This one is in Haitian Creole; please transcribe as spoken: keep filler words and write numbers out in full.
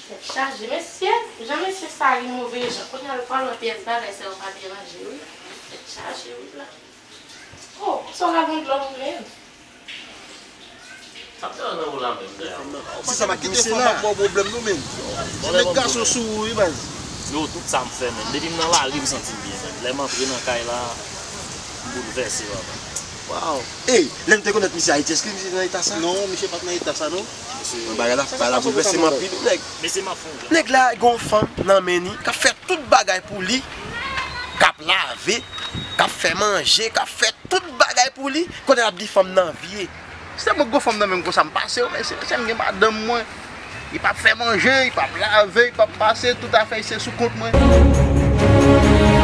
Tèt chaje, mesye. Jan mesye sa ri move jan. Kounye a l pral wè pyès bagay sa yo pa deranje wi. Tèt chaje wi la. Oh, sa w ka gon dlo pou mwen. Sa ap deranj nan ou la menm dèyè. Se sa m ap di, misye la ap ba w pwoblèm non menm. Se nèg gason sou ou wi baz. Yo, tout sa m fè menm. Depi m nan lari m santi m byen menm. Lè m antre nan kay la, m boulvèse papa. Waw. Ey, lè m te konèt misye Ayiti, èske misye te nan eta sa? Non, misye pa t nan eta sa non. Bagay la, bagay la boulvèse m anpil wi nèg. Mesye m ap fè yon jan. Nèg la gen yon fanm nan men li k ap fè tout bagay pou li, k ap lave, k ap fè manje, k ap fè tout bagay pou li, kounye a l ap di fanm nan vye. Se mwen k gon fanm nan men m konsa m pase wi mesye, mesye m gen madanm mwen. Li p ap fè manje, li p ap lave, li p ap pase, tout afè l se sou kont mwen.